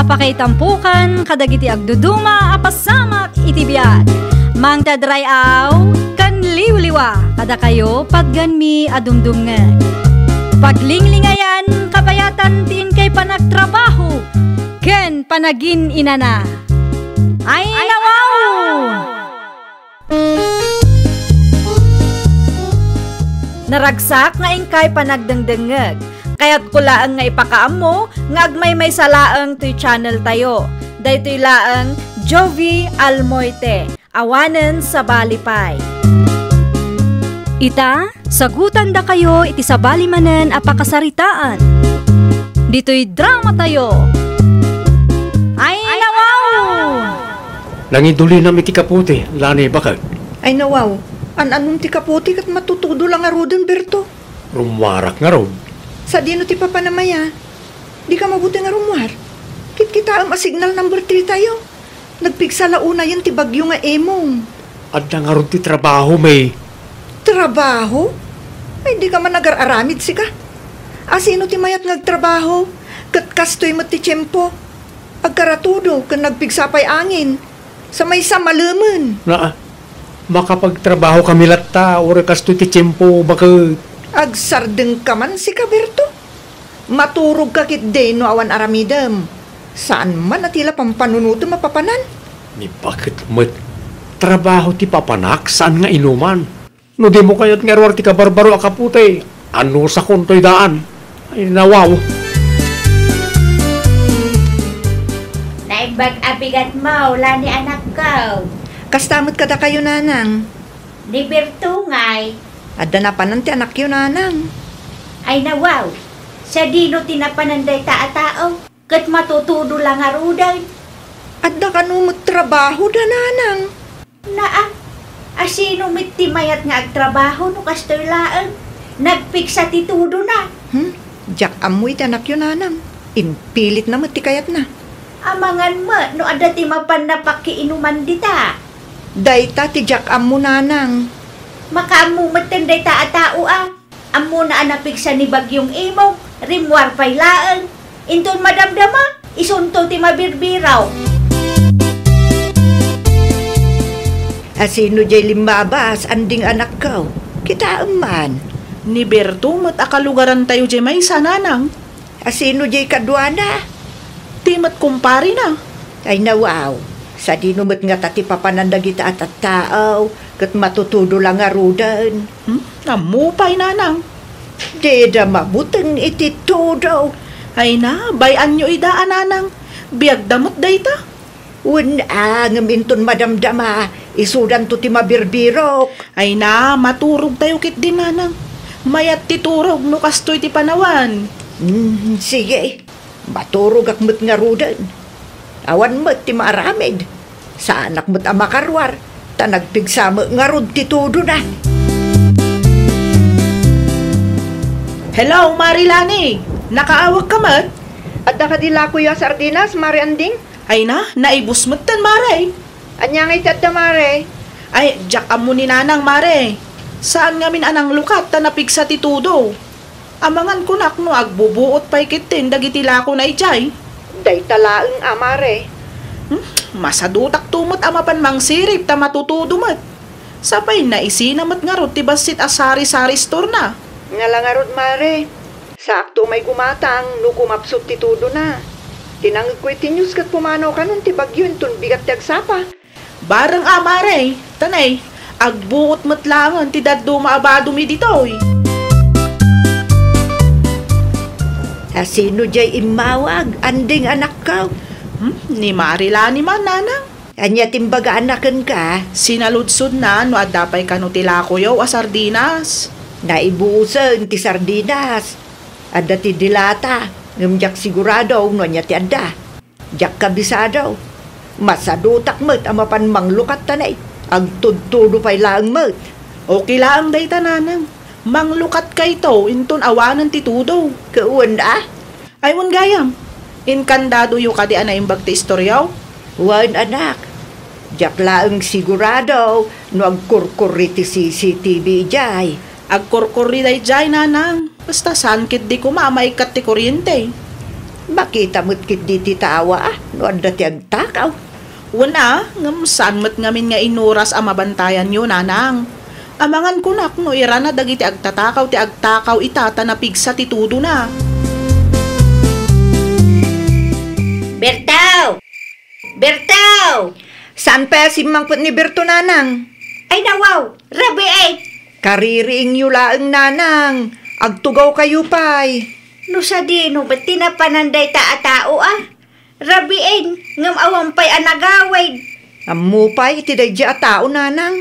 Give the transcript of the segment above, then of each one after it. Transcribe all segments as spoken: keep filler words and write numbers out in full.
Pakaitampokan kadagiti agduduma a pasamak iti biag. Mangted ray-aw ken liwliwa kadakayo patganmi a dumdumngeg. Paglinglingayan kabayatan ti inkay panagtrabaho ken panagin-inana. Ay, nawaw! Naragsak nga inkay panagdengdengngeg. Kayatko laeng nga ipakaammo nga agmaymaysa laeng toy channel tayo. Daytoy laeng Jovie Almoite, awanen sabali pay. Ita, sagutandakayo iti sabali manen a pakasaritaan. Ditoy drama tayo. Ay, nawaw! Nangidulinam iti kaputi, Lani, baket. Ay, nawaw. An-anom ti kaputi ket matutudo la ngaruden, Berto. Rummuarak ngarud. Sadino ti papanam aya? Dika mabuteng a rummuar. Kitkitaem a signal number three tayo. Nagpigsa la unayen ti bagyo nga Emong. Adda ngarud ti trabaho, May. Trabaho? Ay, dika man agar-aramid sika. Asino ti mayat nga agtrabaho? Ket kastoy met ti tiempo. Agkaratudo ken nagpigsa pay angin. Sa maysa malemen. Naa, makapagtrabaho kami latta, uray kastoy ti tiempo, baket. Agsardengka man sika, Berto. Maturogka ketdi no awan aramidem. Saan man a ti la pampanunotem a papanan? Ni baket met. Trabaho ti papanak, saan nga inuman. No dimo kayat nga iruar ti kabarbaro a kaputi, anusakon toy daan. Ay, nawaw. Naimbag a bigat mo, Lani, anakko. Kasta met kadakayo, nanang. Ni Berto ngay. Adda napanan ti anakyo, nanang. Ay, nawaw. Sadino ti napanan dayta a tao? Ket matutudo la ngaruden. Adda kano met trabahoda, nanang? Naa, asino met ti mayat nga agtrabaho no kastoy laeng? Nagpigsa ti tudona. Hmm? Diak ammo iti anakyo, nanang. Impilitna met ti kayatna. Amangan met no adda ti mapan a pakiinuman dita. Dayta ti diak ammo, nanang. Makaammo metten dayta a tao a. Ammona a napigsa ni Bagyong Emong, rimmuar pay laeng. Inton madamdama, isunto ti mabirbirok. Asino diay limmabas, anding anakko? Kitaem man. Ni Berto met a kalugarantayo diay maysa, nanang. Asino diay kaduana? Ti met kumparena. Ay, nawaw. Sadino met ngata ti papanan dagita a tattao ket matutudo la ngaruden? Hmm? Ammo pay, nanang. Dida mabuteng iti tudo. Ay na, bay-anyo ida a nanang. Biagda met dayta. Wen a, ngem inton madamdama, isudanto ti mabirbirok. Ay na, maturogtayo ketdi, nanang. Mayat ti turog no kastoy ti panawen. Hmm, sige. Maturogak met ngaruden. Awan met ti maaramid. Saanak met a makaruar, ta nagpigsa met ngarud ti tudona. Hello, Mari Lani! Nakaawagka met? Adda kadi lakoyo a sardinas, Mari Anding? Ay na, naibus metten, Mare. Ania ngay ti adda, Mare? Ay, diak ammo ni Nanang, Mare. Saan ngamin a nanglukat ta napigsa ti tudo. Amangan kunak no agbubuot pay ketdin dagiti lakona idiay. Dayta laeng a, Mare. Hmm, masadutakto met a mapan mangsirib ta matutudo met. Sapay naisina met ngarud ti bassit a sari-sari store-na. Ngala ngarud, Mare. Saakto umay gumatang no kumapsut ti tudona. Tinangngegko iti news ket pumanaw kanon ti bagyo inton bigat ti agsapa. Bareng a, Mare, tanay, agbuot met laengen ti dadduma a badomi ditoy. Asino diay immawag, Anding anakko? Hmm, ni Mari Lani man, Nanang. Ania ti imbagana kenka? Sinaludsodna no adda pay kano ti lakoyo a sardinas. Naibusen ti sardinas. Adda ti dilata, ngem diak sigurado no ania ti adda. Diak kabisado. Masadutak met a mapan manglukat tanay. Agtudtudo pay laeng met. Okay laeng dayta, Nanang. Manglukatkayto inton awanen ti tudo. Ket wen a? Ay, wen gayam. Inkandadoyo kadi a naimbag ti istoryo? Wen, anak. Diak laeng sigurado no agkurkurri ti C C T V idiay. Agkurkurri daydiay, Nanang. Basta saan ketdi koma a maikkat ti kuryente. Makita met ketdi ti tawa a no adda ti agtakaw. Wen a, ngem saan met ngamin nga inuras a mabantayanyo, nanang. Amangan kunak no irana dagiti agtatakaw ti agtakaw ita ta napigsa ti tudona. Bertaw! Bertaw! Saan pay a simmangpet ni Berto, nanang? Ay, nawaw! Rabii! Kaririingyo laeng, nanang. Agtugawkayo pay. No sadino met ti napanan dayta a tao a? Rabiin, ngem awan pay a nagawid. Ammo pay iti daydi a tao, nanang.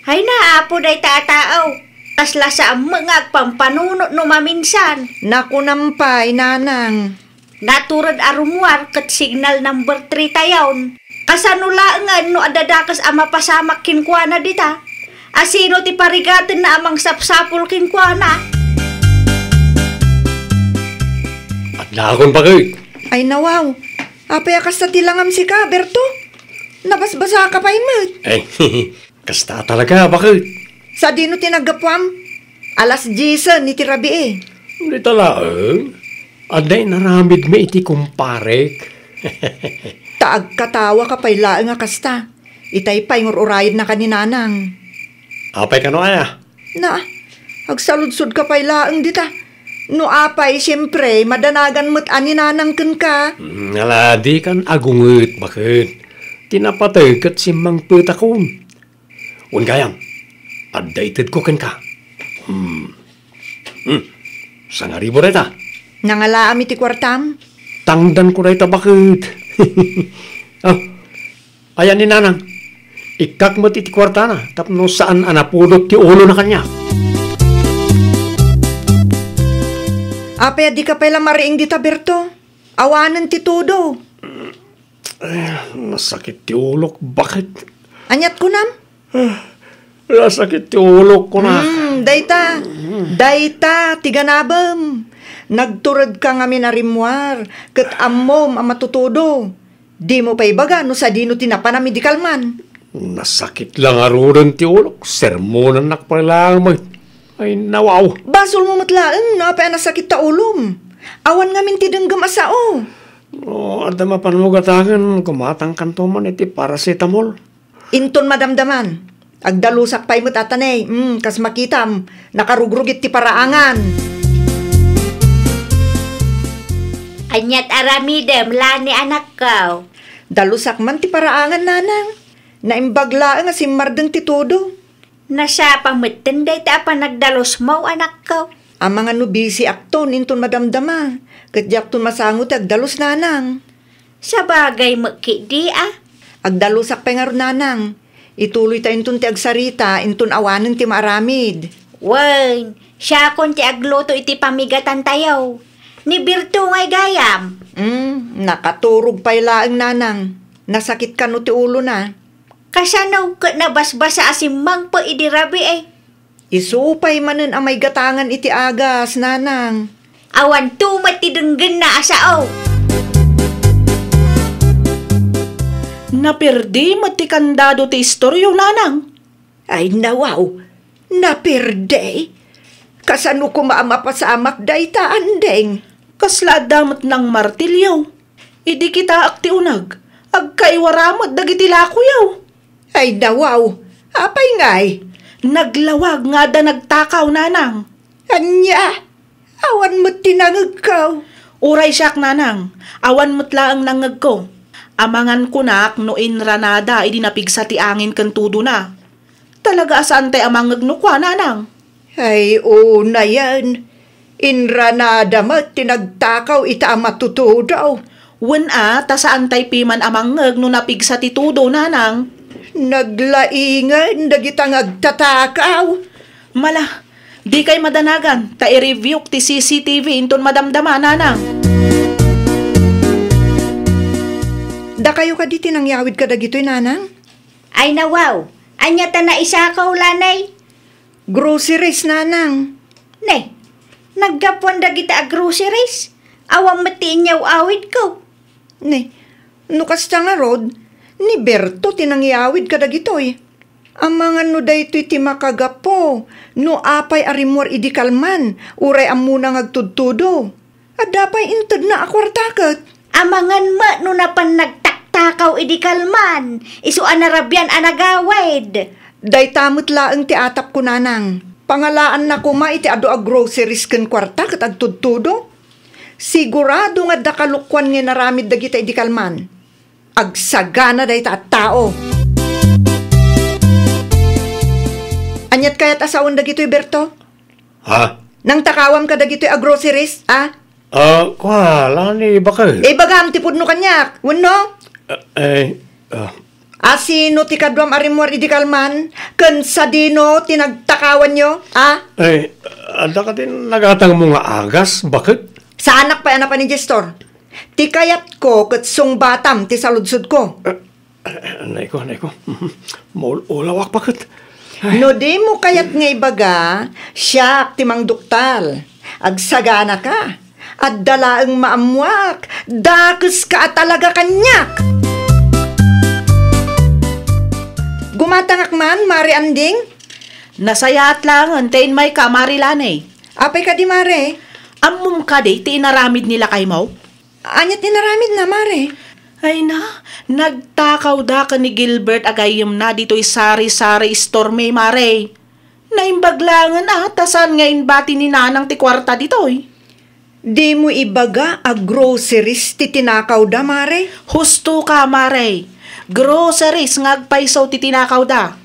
Ay, naapo dayta a tao. Kasla saan met nga agpampanunot no maminsan. Nakunam pay, nanang. Natured a rummuar ket signal number three tayon. Kasano laengen no adda dakes a mapasamak kenkuana dita? A sino ti parigatenna a mangsapsapul kenkuana? Addaakon, baket. Ay, nawaw. Apay a kasta ti langam sika, Berto? Nabasbasaka pay met. Ay, kasta talaga, baket. Sadino ti naggapuam? Alas diesen iti rabii. Dita laeng, adda inaramidmi iti kumparek. Ta agkatawaka pay laeng a kasta. Itay pay ngur-urayednaka ni nanang. Apay kano aya? Na, agsaludsodka pay laeng dita. No apay, siempre, madanagan met a ni nanang kenka. Hmm, ala, dikan agunget, baket. Ti napateg ket simmangpetakon. Wen gayam, adda itedko kenka. Hmm. Hmm. Sangaribu dayta. Nangalaam iti kuartam? Tangdanko dayta, baket. Ah, ayan ni nanang. Ikkak met iti kuartana tapno saan a napudot ti ulona kaniak. Apay a dika pay la mariing dita, Berto? Awanen ti tudo. Ay, nasakit ti ulok, baket. Aniat kunam? Ah, nasakit ti ulok, kunak. Hmm, dayta. Dayta ti ganabem. Nagturedka ngamin a rimmuar, ket ammom a matutudo. Dimo pay ibaga no sadino ti napanam idi kalman. Nasakit la ngaruden ti ulok, sermonannak pay laeng met. Ay, nawaw. Basolmo met laeng no apay a nasakit ta ulom. Awan ngamin ti denggem a sao. No adda mapanmo gatangen, gumatangkanto man iti paracetamol. Inton madamdaman, agdalusak pay met a tanay, mm, kas makitam, nakarugrugit ti paraangan. Aniat aramidem, Lani, anakko? Dalusak man ti paraangan, nanang. Naimbag laeng a simmardeng ti tudo. Nasapa metten dayta a panagdalusmo, anakko. Amangan no bisiakton inton madamdama, ket diakton masango ti agdalus, nanang. Sabagay met ketdi a. Agdalusak pay ngarud, nanang. Ituloyta inton ti agsarita, inton awanen ti maaramid. Wen, siakon ti agluto iti pamigatantayo. Ni Berto ngay gayam. Mm, nakaturog pay laeng, nanang. Nasakit kano ti ulona. Kasano ket nabasbasa a simmangpet idi rabii? Isu pay manen a maigatangan iti agas, nanang. Awan tumet ti denggenna a sao. Naperdi met ti kandado ti istoryo, nanang. Ay, nawaw, naperdi. Kasano koma a mapasamak dayta, andeng? Kasla adda met nang martilyo. Idi kitaek ti uneg, agkaiwara met dagiti lakoyo. Ay, nawaw, apay ngay? Naglawag nga adda nagtakaw, nanang. Ania? Awan met ti nangegko. Uray siak, nanang, awan met laeng nangegko. Amangan kunak no inranada idi napigsa ti angin ken tudona. Talaga a saantay a mangngeg no kua, nanang. Ay, unayen. Inranada met ti nagtakaw ita a matutudo. Wen a, ta saantay piman a mangngeg no napigsa ti tudo, nanang. Naglaingen dagita nga agtatakaw. Mala, dikay madanagan, ta i-review ti C C T V inton madamdama, nanang. Dakayo kadi ti nangyawid kadagitoy, nanang? Ay, nawaw. Ania ta naisakaw, Lanay? Groceries, nanang. Ne, naggapuan dagita a groceries? Awan met ti inyaw-awidko. Ne, no kasta ngarud, ni Berto ti nangyawid kadagitoy. Amangan no daytoy ti makagapu, no apay a rimmuar idi kalman, uray ammona nga agtudtudo. Adda pay intedna a kuarta ket. Amangan met no napan nagtaktakaw idi kalman, isu a narabian a nagawid. Dayta met laeng ti atapko, nanang. Pangalaanna koma iti adu a groceries ken kuarta ket agtudtudo. Sigurado nga adda kalokuan nga inaramid dagita idi kalman. Agsagana dayta a tao. Aniat kayat a sawen dagitoy, Berto? Ha? Nangtakawam kadagitoy a groceries, a? Ah, kua, la ni baket. Ibagam ti pudno kaniak, wenno? Eh, eh, ah. A sino ti kaduam a rimmuar idi kalman, ken sadino ti nagtakawanyo, a? Eh, adda ka ti nagatangmo nga agas, baket? Saanak pay a napan idiay store. Ti kayatko ket sungbatam ti saludsodko. Eh, eh, anayko, anayko. Maul-ulawak baket. Ay. No dimo kayat nga ibaga, siak ti mangduktal. Agsagana ka. Adda laeng maammuak. Dakes ka a talaga kaniak. Gumatangak man, Mare Anding? Nasayaat laengen ta immayka, Mare Lani. Apay kadi, Mare? Ammom kadi ti inaramid ni lakaymo? Aniat inaramidna, Mare? Ay na, nagtakawda ken ni Gilbert a gayyemna ditoy sari-sari store mi, Mare. Naimbag laengen a, ta saan nga imbati ni Nanang ti kuarta ditoy? Dimo ibaga a groceries ti tinakawda, Mare? Husto ka, Mare. Groceries nga agpayso ti tinakawda.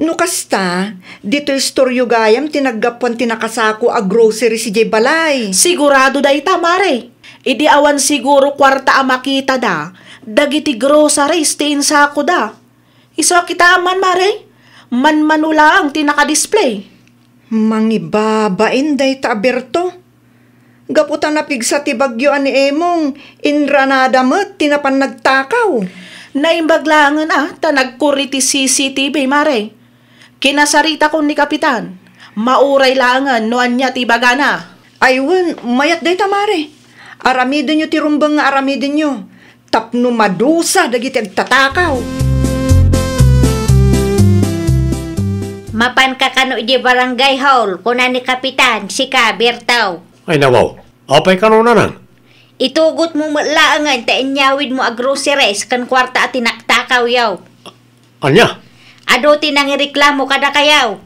No kasta, ditoy istoryo gayam ti naggapuan ti nakasako a groceries idiay balay. Sigurado dayta, Mare. Idi awan siguro kuarta a makitada, dagiti groceries ti insakoda. Isu a kitaem man, Mare. Manmano laeng ti nakadisplay. Mangibabain dayta a Berto. Gapu ta napigsa ti bagyo a ni Emong, inranada met ti napan nagtakaw. Naimbag laengen a ta nagkuri ti C C T V, Mare. Kinasaritakon ni Kapitan. Mauray laengen no ania ti ibagana. Ay wen, mayat dayta, Mare. Aramidenyo ti rumbeng nga aramidenyo. Tapno madusa dagiti agtatakaw. Mapanka kano idiay barangay hall, kuna ni Kapitan, sika, Berto. Ay, nawaw. Apay kano, Nanang? Itugotmo met laengen ta inyawidmo a groceries ken kuarta a tinaktakawyo. Ania? Adu ti nangireklamo kadakayo.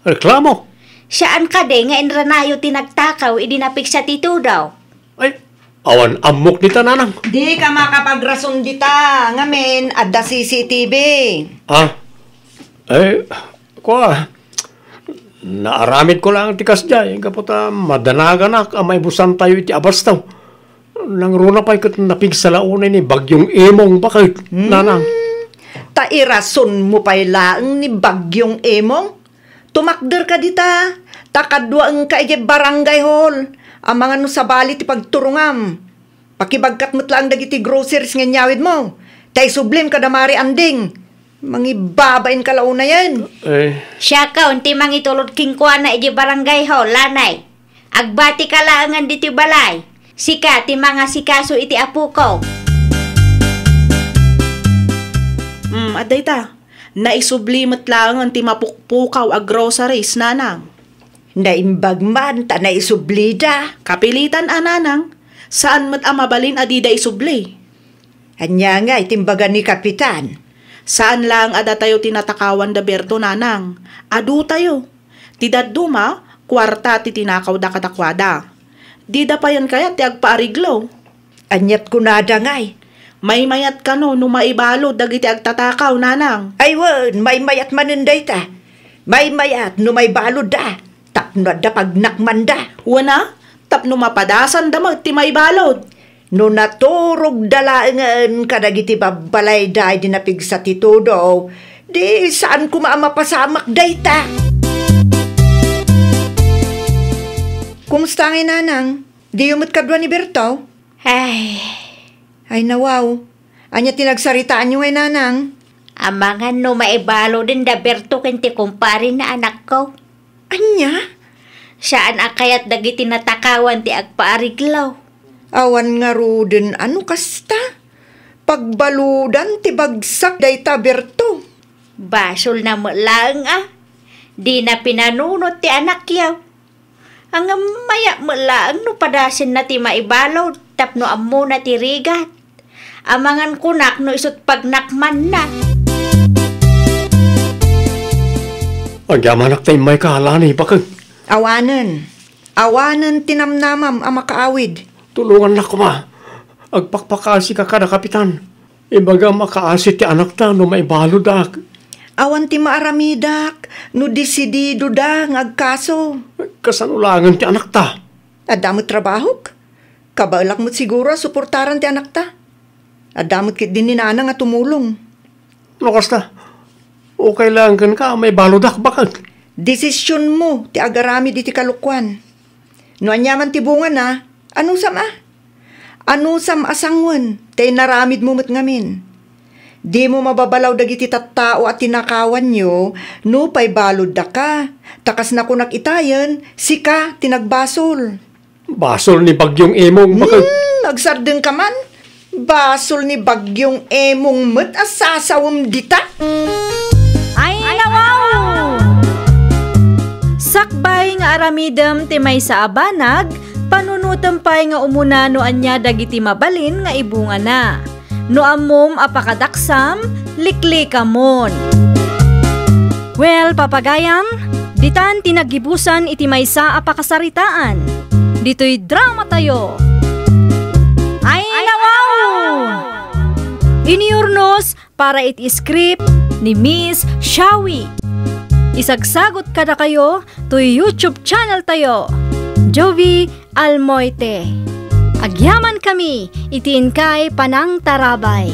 Reklamo? Saan kadi nga inranayo ti nagtakaw idi napigsa ti tudo? Ay, awan ammok dita, Nanang. Dika makapagrason dita, ngamin, adda C C T V. Ah? Eh, kua, naaramidko laeng ti kasdiay, gapu ta madanaganak a maibusantayo iti abasto. Nangruna pay ket napigsa la unay ni Bagyong Emong, baket, Hmm? Nanang. Ta irasonmo pay laeng ni Bagyong Emong? Tumakderka dita, ta kaduaenka idiay barangay hall. Amangan no sabali ti pagturongam. Pakibagkat met laeng dagiti groceries nga inyawidmo. Ta isublim kada Mare Anding. Mangibabainka la unayen. Eh. Siakon ti mangitulod kenkuana idiay barangay hall, Nanay. Agbatika laengen ditoy balay. Sika ti mangasikaso iti apoko. Hmm, adda ita. Naisubli met laengen ti mapukpukaw a groceries, Nanang. Naimbag man ta naisublida. Kapilitan a, Nanang. Saan met a mabalin a dida isubli. Ania ngay ti imbaga ni Kapitan? Saan laeng a datayo ti natakawan da Berto, Nanang. Adutayo. Ti dadduma, kuarta ti tinakawda kadakuada. Dida payen kayat ti agpaariglo. Aniat kunada ngay? Maymayat kano no maibalud dagiti agtatakaw, Nanang? Ay wen, maymayat manen dayta. Maymayat no maibaludda, tapno adda pagnakmanda. Wen a, tapno mapadasanda met ti maibalud. No naturogda laengen kadagiti babbalayda idi napigsa ti tudo, di saan koma a mapasamak dayta. Kumusta ngay, Nanang? Diyo met kadua ni Berto? Ay. Ay, nawaw. Ania ti nagsaritaanyo ngay, Nanang? Amangan no maibaluden da Berto ken ti kumparena, anakko. Ania? Saan a kayat dagiti natakawan ti agpaariglo. Awan ngaruden a no kasta. Pagbaludan ti bagsak dayta Berto. Basolna met laeng a. Dina pinanunot ti anakyo. Ngem mayat met laeng no padasenna ti maibalud tapno ammona ti rigat. Amangan kunak no isut' pagnakmanna. Agyamanak ta immayka, Lani, bakek. Awanen. Awanen ti namnamam a makaawid. Tulongannak koma. Agpakpakaasika kada kapitan. Ibagam a kaasi ti anakta no maibaludak. Awan ti maaramidak no desididoda nga agkaso. Kasano laengen ti anakta? Adda met trabahok? Kabaelak met siguro a suportaran ti anakta. Adda met ketdi ni nana nga tumulong. No kasta, okay laeng kenka a maibaludak, bakek. Desisionmo ti agaramid iti kalokuan. No ania man ti bungana, anusam a? Anusam a sangoen ti inaramidmo met ngamin? Dimo mababalaw dagiti tattao a tinakawanyo no paibaluddaka, ta kas nakunak itayen, sika ti nagbasol. Basol ni Bagyong Emong, bakek. Hmm, agsardengka man. Basol ni Bagyong Emong met a sasawem dita. Ay, nawaw! Sakbay nga aramidem ti maysa a banag, panunotem pay nga umuna no ania dagiti mabalin nga ibungana. No ammom a pakadaksam, liklikamon. Well, papagayam, ditan ti naggibusan iti maysa a pakasaritaan. Ditoy drama tayo. Ay, nawaw! Iniurnos para iti script ni Miss Shawi. Isagsagot kadakayo toy YouTube channel tayo, Jovie Almoite. Agyaman kami iti inkay panangtarabay.